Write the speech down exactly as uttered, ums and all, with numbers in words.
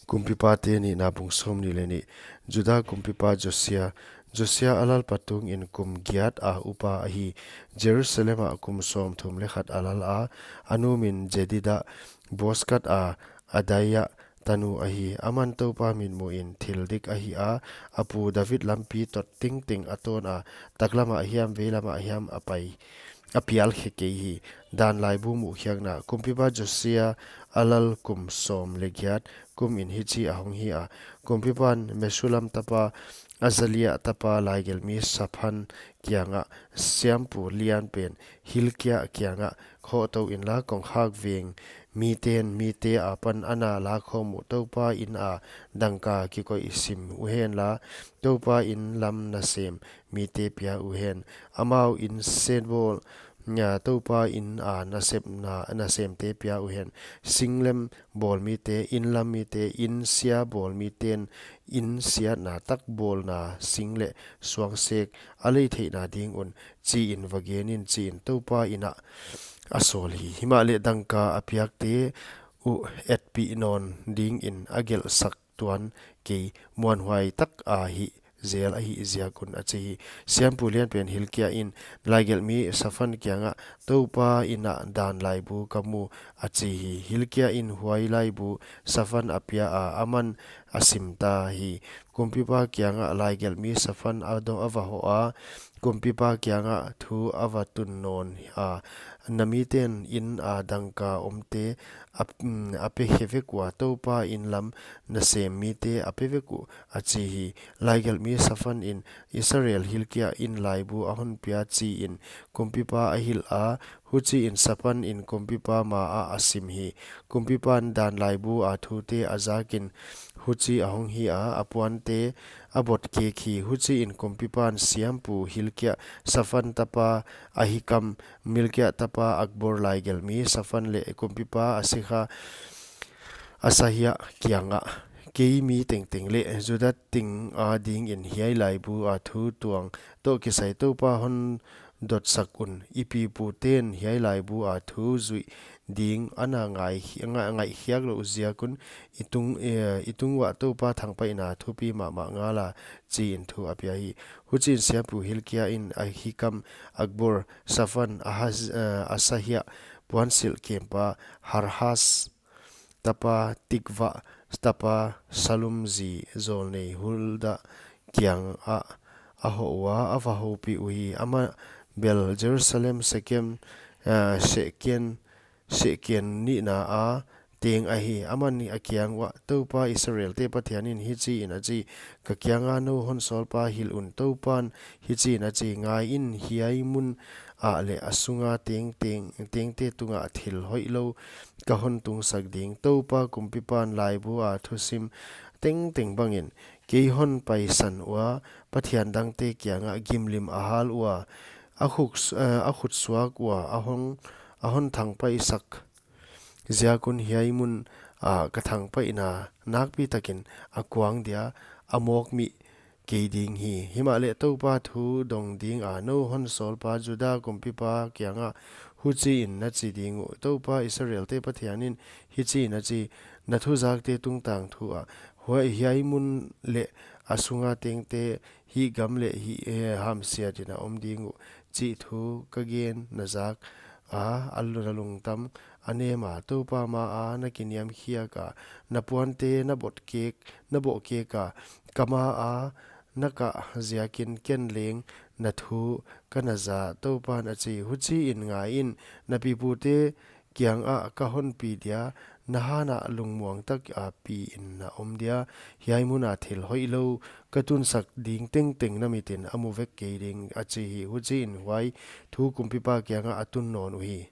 Kumpipate nihna bung sawmnih leh nih. Juda kumpipa Josia. Josia a lal patungin kum giat a upa ahi. Jerusalem ah kum sawmthum leh khat a lal a, a nu min Jedida, Bozkat a Adaia tanu ahi. Aman Toupa mitmuhin thil dik a hih a, a pu David lampi tot tengteng a tawn a, taklam ah hiam veilam ah hiam a pai, a pial khe kei hi. Dan laibu muhkhiakna. Kumpipa Josia a lal kum sawm leh giat kumin hichi a hong hi a. Kumpipan Mesullam tapa, Azalia tapa, laigelhmi Saphan kiangah, siampu lianpen Hilkia kiangah, khoh tou inla, kongkhak veng miten mite apan a na lakhawm uh Toupa in a dangka kikoih sim uhenla, Toupa in lam nasem mite pia uhen. Amau in sen bawl, nya, Toupa in a nasepna, nasemte pia uhen. Singlem bawl mite, inlam mite, insia bawl miten insiatna tak bawlna sing leh suang sek a lei theihna ding un, chiin va gen in, chiin Toupa in ah a sawl hi. Himahleh dangka a piakte uh etpih nawn dingin a gelhsak tuan kei, muanhuai tak a hih zel ahih ziak un, a chi hi. Siampu lianpen Hilkia in laigelhmi Saphan kiangah, Toupa in ah dan laibu ka mu, a chi hi. Hilkia in huai laibu Saphan a pia a, aman a sim ta hi. Kumpipa kiangah laigelhmi Saphan a dong a va hoh a, kumpipa kiangah thu a va tun nawn a, na miten in a dangka omte a, mm, a pe khe vek ua, Toupa in lam nasem mite a pe vek uh, a chi hi. Laigelhmi Saphan in Israel Hilkia in laibu a hon pia chiin kumpipa a hilh a, huchiin Saphan in kumpipa ma ah a sim hi. Kumpipan dan laibu a thute a zakin huchi a hong hi a, a puante a bot kek hi. Huchiin kumpipan siampu Hilkia, Saphan tapa Ahikam, Hilkia tapa Akbor, laigelhmi Saphan leh kumpipa a sikha Asahia kiangah, kei mi tengteng leh Juda teng a dingin hiai laibu a thu tuang toh kisai Toupa hon dotsak un, i piputen hiai laibu a thu zuih ding ana ngai, nga-, ngaihkhiak louh ziak un, i tung, eh, i tung uah Toupa thangpaihna thupi mahmah ngala, chiin thu a pia hi. Huchiin siampu Hilkia in Ahikam, Akbor, Saphan, Ahaz-, eh, Asahia, puansilh kempa, Harhas tapa Tikva tapa Sallum zi zawlnei Hulda kiangah a hoh ua, a va houpih uhi. Amah bel Jerusalem Sekem, ah, Sekem, Sekem nihna a teng ahi. Aman a kiang uah, Toupa Israelte Pathianin hichiin a chi, ka kianga nou hon sawlpa hilh un, Toupan hichiin a chi, ngai in, hiai mun ah leh a sunga teng, teng, tengte tungah thil hoihlou ka hon tungsak ding. Toupa kumpipan laibu a thusim tengteng bangin kei hon paisan ua, pathian dangte kiangah gimlim a hal ua, a khuk-, eh, a khut suak ua, a hon, a hon thangpaihsak ziak un hiai mun ah ka thangpaihna nakpi takin a kuang dia, a mawk mih kei ding hi. Himahleh Toupa thu dong dinga nou hon sawlpa Juda kumpipa kiangah huchiin na chi ding uh, Toupa Israelte Pathianin hichiin a chi, na thuzakte tungtang thu ah, huai hiai mun leh a sunga tengte, hih gam leh hih, eh, hamsiatin a om ding uh, chih thu ka gen na zak a, a lu-, na lungtam a nem a, Toupa ma a na kiniamkhiak a, na puante na bot kek, na boh kek a, ka ma a na kah ziakin ken leng na thu ka na za, Toupan a chi. Huchiin ngai in, na pipute kiangah ka hon pi dia, na hanah lungmuang taka pi in na om dia, hiai muna thil hoihlou ka tunsak ding tengteng na mitin a mu vek kei ding, a chi hi. Huchiin huai thu kumpipa kiangah a tun nawn uhi.